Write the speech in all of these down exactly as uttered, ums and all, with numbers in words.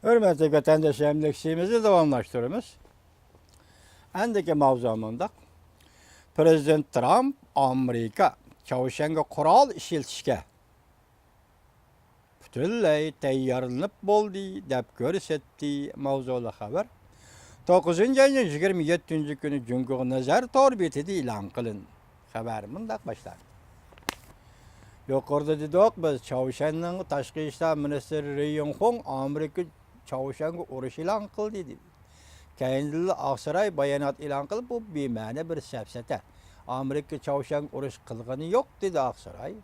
ھۆرمەتلىك ۋەتەنداشلار، ئەمدى لېكسىيىمىزنى داۋاملاشتۇرىمىز. ئەندىكى ماۋزۇ مۇنداق. پرېزىدېنت ترامپ ئامېرىكا چاۋشيەنگە قورال ئىشلىتىشكە پۈتۈنلەي تەييارلىنىپ بولدى، دەپ كۆرسەتتى. ماۋزۇلۇق خەۋەر. توققۇزىنچى ئاينىڭ يىگىرمە يەتتىنچى كۈنى جۇڭگو نەزەر تور بېتىدە ئېلان قىلىندى. خەۋەر مۇنداق باشلاندى. يۇقىرىدا دېدۇق بىز، چاۋشيەننىڭ تاشقى ئىشلار مىنىستىرى رى يىڭخۇڭ ئامېرىكا چاۋشيەنگە ئۇرۇش ئېلان قىلدى، دېدى. كەينىدىنلا ئاقساراي بايانات ئېلان قىلىپ، بۇ بىمەنە بىر سەپسەتە. ئامېرىكا چاۋشيەنگە ئۇرۇش قىلغىنى يوق، دېدى ئاقساراي.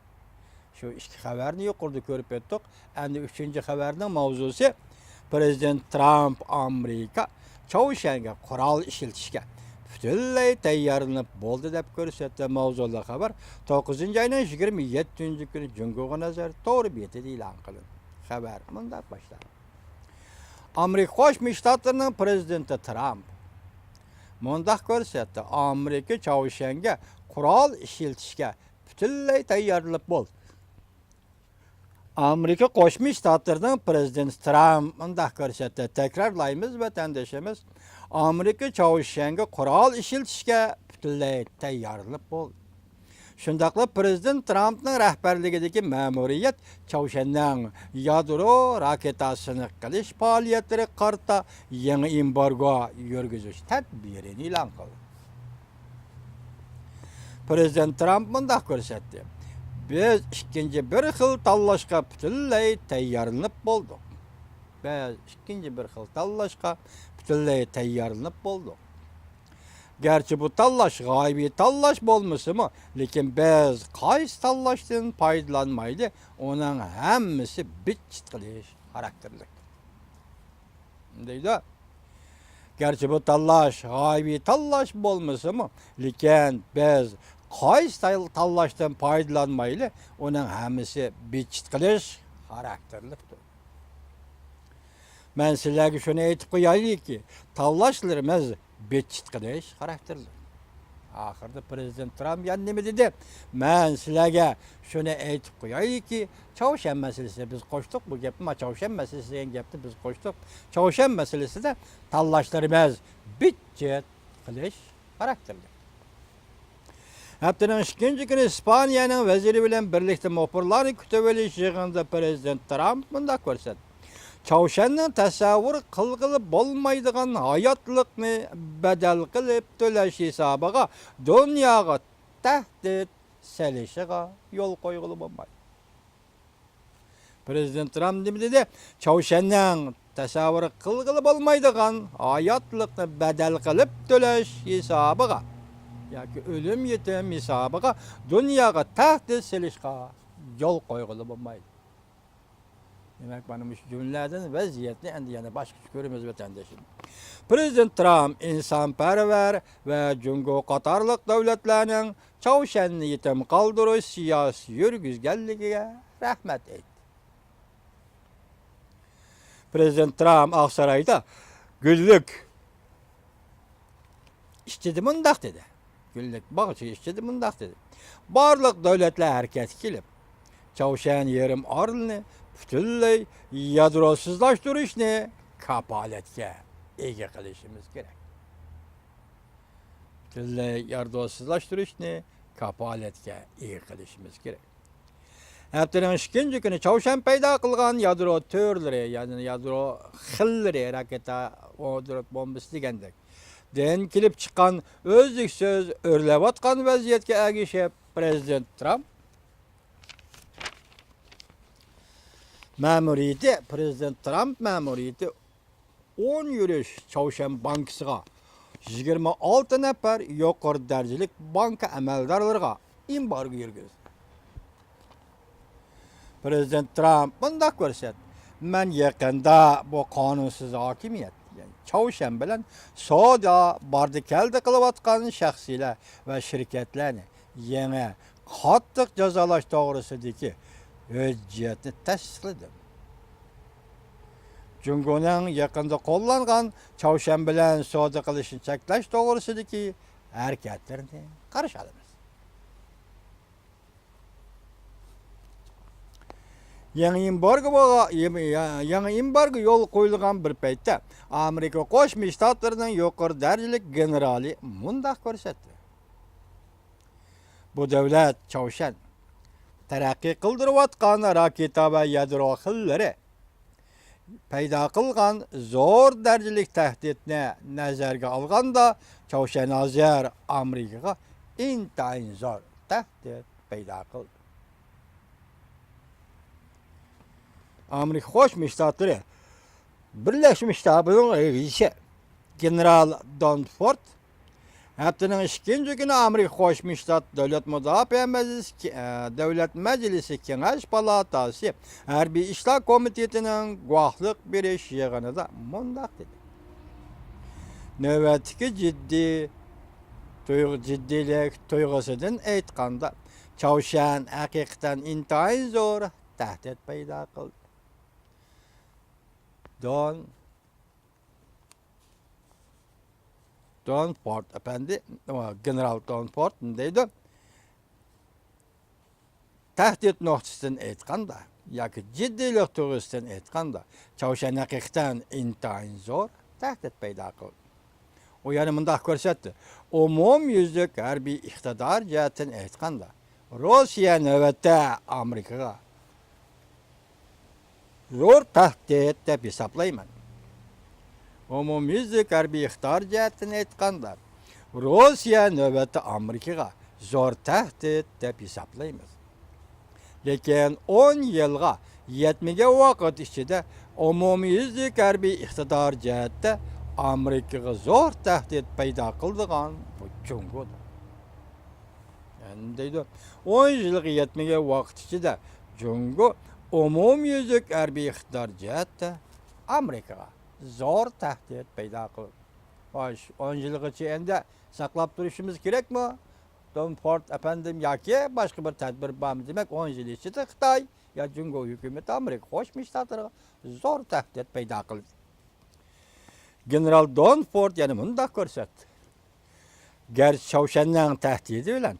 شۇ ئىككى خەۋەرنى يۇقىرىدا كۆرۈپ ئۆتتۇق. ئەمدى ئۈچىنچى خەۋەرنىڭ ماۋزۇسى، پرېزىدېنت ترامپ ئامېرىكا چاۋشيەنگە قورال ئىشلىتىشكە پۈتۈنلەي تەييارلىنىپ بولدى، دەپ كۆرسەتتى. ماۋزۇلۇق خەۋەر توققۇزىنچى ئاينىڭ يىگىرمە يەتتىنچى كۈنى جۇڭگوغا نەزەر تور بېتىدە ئېلان قىلىندى. خەۋەر مۇنداق باشلاندى. ئامېرىكا قوشما شتاتلىرىنىڭ پرېزىدېنتى ترامپ مۇنداق كۆرسەتتى، ئامېرىكا چاۋشيەنگە قورال ئىشلىتىشكە پۈتۈنلەي تەييارلىنىپ بولدى. ئامېرىكا قوشما شتاتلىرىنىڭ پرېزىدېنتى ترامپ مۇنداق كۆرسەتتى، تەكرارلايمىز، ۋەتەندىشىمىز، ئامېرىكا چاۋشيەنگە قورال ئىشلىتىشكە پۈتۈنلەي تەييارلىنىپ بولدى. شۇنداقلا پرېزىدېنت ترامپنىڭ رەھبەرلىكىدىكى مەمۇرىيەت چاۋشيەننىڭ يادرو راكېتا سىناق قىلىش پائالىيەتلىرىگە قارىتا يېڭى ئېمبارگو يۈرگۈزۈش تەدبىرىنى ئېلان قىلدى. پرېزىدېنت ترامپ مۇنداق كۆرسەتتى، بىز ئىككىنچى بىر خىل تاللاشقا پۈتۈنلەي تەييارلىنىپ بولدۇق. بىز ئىككىنچى بىر خىل تاللاشقا پۈتۈنلەي تەييارلىنىپ بولدۇق. گەرچە بۇ تاللاش غايىۋى تاللاش بولمىسىمۇ، لېكىن بىز قايسى تاللاشتىن پايدىلانمايلى، ئۇنىڭ ھەممىسى بىت-چىت قىلىش خاراكتېرلىك. دەيدۇ. گەرچە بۇ تاللاش غايىۋى تاللاش بولمىسىمۇ، لېكىن بىز قايسى تال-، تاللاشتىن پايدىلانمايلى، ئۇنىڭ ھەممىسى بىت-چىت قىلىش خاراكتېرلىكتۇر. مەن سىلەرگە شۇنى ئېيتىپ قويايلىكى، تاللاشلىرىمىز بىت-چىت قىلىش خاراكتېرلىك. ئاخىرىدا پرېزىدېنت ترامپ يەنە نېمە دېدى؟ مەن سىلەرگە شۇنى ئېيتىپ قويايلىكى، چاۋشيەن مەسىلىسىنى بىز قوشتۇق، بۇ گەپنى، ما، چاۋشيەن مەسىلىسى دېگەن گەپنى بىز قوشتۇق. چاۋشيەن مەسىلىسىدە تاللاشلىرىمىز بىت-چىت قىلىش خاراكتېرلىك. ھەپتىنىڭ ئىككىنچى كۈنى ئىسپانىيەنىڭ ۋەزىرى بىلەن بىرلىكتە مۇخبىرلارنى كۈتۈۋېلىش يىغىنىدا پرېزىدېنت ترامپ مۇنداق كۆرسەتتى. چاۋشيەننىڭ تەسەۋۋۇر قىلغىلى بولمايدىغان ھاياتلىقنى بەدەل قىلىپ تۆلەش ھېسابىغا دۇنياغا تەھدىت سېلىشىغا يول قويغىلى بولمايدۇ. پرېزىدېنت ترامپ نېمە دېدى؟ چاۋشيەننىڭ تەسەۋۋۇر قىلغىلى بولمايدىغان ھاياتلىقنى بەدەل قىلىپ تۆلەش ھېسابىغا ياكى ئۆلۈم يېتىم ھېسابىغا دۇنياغا تەھدىت سېلىشقا يول قويغىلى بولمايدۇ. دېمەك، مانا مۇشۇ جۈملىلەردىن ۋەزىيەتنى ئەمدى يەنە باشقىچە كۆرىمىز، ۋەتەندىشىم. پرېزىدېنت ترامپ ئىنسانپەرۋەر ۋە جۇڭگو قاتارلىق دۆلەتلەرنىڭ چاۋشيەننى يېتىم قالدۇرۇش سىياسىتى يۈرگۈزگەنلىكىگە رەھمەت ئېيتتى. پرېزىدېنت ترامپ ئاقسارايدا گۈللۈك ئىچىدە مۇنداق دېدى. گۈللۈك باغچە ئىچىدە مۇنداق دېدى. بارلىق دۆلەتلەر ھەرىكەتكە كېلىپ، چاۋشيەن يېرىم ئارىلىنى پۈتۈنلەي يادروسىزلاشتۇرۇشنى كاپالەتكە ئىگە قىلىشىمىز كېرەك. پۈتۈنلەي يادروسىزلاشتۇرۇشنى كاپالەتكە ئىگە قىلىشىمىز كېرەك. ھەپتىنىڭ ئىككىنچى كۈنى چاۋشيەن پەيدا قىلغان يادرو تۈرلىرى، يەنى يادرو خىللىرى، راكېتا، ۋودرود بومبىسى دېگەندەك، دىن كېلىپ چىققان ئۈزلۈكسىز ئۆرلەۋاتقان ۋەزىيەتكە ئەگىشىپ، پرېزىدېنت ترامپ مەمۇرىيىتى، پرېزىدېنت ترامپ مەمۇرىيىتى ئون يۈرۈش چاۋشيەن بانكىسىغا يىگىرمە ئالتە نەپەر يۇقىرى دەرىجىلىك بانكا ئەمەلدارلىرىغا ئېمبارگو يۈرگۈزدى. پرېزىدېنت ترامپ مۇنداق كۆرسەتتى، مەن يېقىندا بۇ قانۇنسىز ھاكىمىيەت، يەنى چاۋشيەن بىلەن سودا باردى كەلدى قىلىۋاتقان شەخسلەر ۋە شىركەتلەرنى يېڭى قاتتىق جازالاش توغرىسىدىكى ھۆججەتنى تەستىقلىدىم. جۇڭگونىڭ يېقىندا قوللانغان چاۋشيەن بىلەن سودا قىلىشنى چەكلەش توغرىسىدىكى ھەرىكەتلىرىنى قارشى ئالىمىز. يېڭى ئېمبارگو بولغا-، يېڭى ئېمبارگو يولغا قويۇلغان بىر پەيتتە، ئامېرىكا قوشما شتاتلىرىنىڭ يۇقىرى دەرىجىلىك گېنېرالى مۇنداق كۆرسەتتى. بۇ دۆلەت چاۋشيەن تەرەققىي قىلدۇرۇۋاتقان راكېتا ۋە يادرو خىللىرى پەيدا قىلغان زور دەرىجىلىك تەھدىتنى نەزەرگە ئالغاندا، چاۋشيەن ھازىر ئامېرىكىغا ئىنتايىن زور تەھدىت پەيدا قىلدى. ئامېرىكا قوشما شتاتلىرى بىرلەشمە شتابىنىڭ رەئىسى گېنېرال دون فورد ھەپتىنىڭ ئىككىنچى كۈنى ئامېرىكا قوشما شتات دۆلەت مۇداپىئە مەجلىسى، ئە، دۆلەت مەجلىسى كېڭەش پالاتاسى ھەربىي ئىشلار كومىتېتىنىڭ گۇۋاھلىق بېرىش يىغىنىدا مۇنداق دېدى: نۆۋەتتىكى جىددىي تۇيغۇ-، جىددىيلىك تۇيغۇسىدىن ئېيتقاندا، چاۋشيەن ھەقىقەتەن ئىنتايىن زور تەھدىت پەيدا قىلدى. دون دون فورد ئەپەندى، گېنېرال دون فورد نېمە دەيدۇ؟ تەھدىت نۇقتىسىدىن ئېيتقاندا ياكى جىددىيلىق تۇيغۇسىدىن ئېيتقاندا، چاۋشيەن ھەقىقەتەن ئىنتايىن زور تەھدىت پەيدا قىلدى. ئۇ يەنە مۇنداق كۆرسەتتى: ئومۇميۈزلۈك ھەربىي ئىقتىدار جەھەتتىن ئېيتقاندا، روسىيە نۆۋەتتە ئامېرىكىغا زور تەھدىت دەپ ھېسابلايمەن. ئومۇميۈزلۈك ھەربىي ئىقتىدار جەھەتتىن ئېيتقاندا، روسىيە نۆۋەتتە ئامېرىكىغا زور تەھدىت دەپ ھېسابلايمىز. لېكىن ئون يىلغا يەتمىگەن ۋاقىت ئىچىدە ئومۇميۈزلۈك ھەربىي ئىقتىدار جەھەتتە ئامېرىكىغا زور تەھدىت پەيدا قىلىدىغان بۇ جۇڭگودۇر. يەنە دەيدۇ، ئون يىلغا يەتمىگەن ۋاقىت ئىچىدە جۇڭگو ئومۇميۈزلۈك ھەربىي ئىقتىدار جەھەتتە ئامېرىكىغا زور تەھدىت پەيدا قىلدى. ۋاي، ئون يىلغىچە ئەندى ساقلاپ تۇرۇشىمىز كېرەكمۇ؟ دون فورد ئەپەندىم، ياكى باشقا بىر تەدبىر بارمۇ؟ دېمەك، ئون يىل ئىچىدە خىتاي يا جۇڭگو ھۆكۈمىتى ئامېرىكا قوشما شتاتلىرىغا زور تەھدىت پەيدا قىلدى. گېنېرال دون فورد يەنە مۇنداق كۆرسەتتى: گەرچە چاۋشيەننىڭ تەھدىتى بىلەن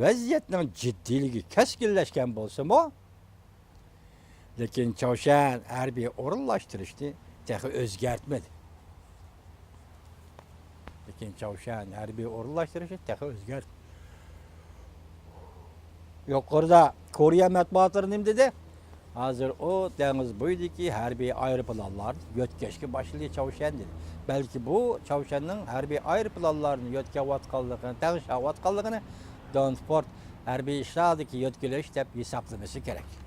ۋەزىيەتنىڭ جىددىيلىكى كەسكىنلەشكەن بولسىمۇ، لېكىن چاۋشيەن ھەربىي ئورۇنلاشتۇرۇشنى تېخى ئۆزگەرتمىدى. لېكىن چاۋشيەن ھەربىي ئورۇنلاشتۇرۇشنى تېخى ئۆزگەرت-، يۇقىرىدا كورېيە مەتبۇئاتلىرى نېمە دېدى؟ ھازىر ئۇ دېڭىز بويىدىكى ھەربىي ئايروپىلانلارنى يۆتكەشكە باشلىدى چاۋشيەن دېدى. بەلكى بۇ چاۋشيەننىڭ ھەربىي ئايروپىلانلارنى يۆتكەۋاتقانلىقىنى، تەڭشەۋاتقانلىقىنى دون فورد ھەربىي ئىشلاردىكى يۆتكىلىش دەپ ھېسابلىمىسى كېرەك.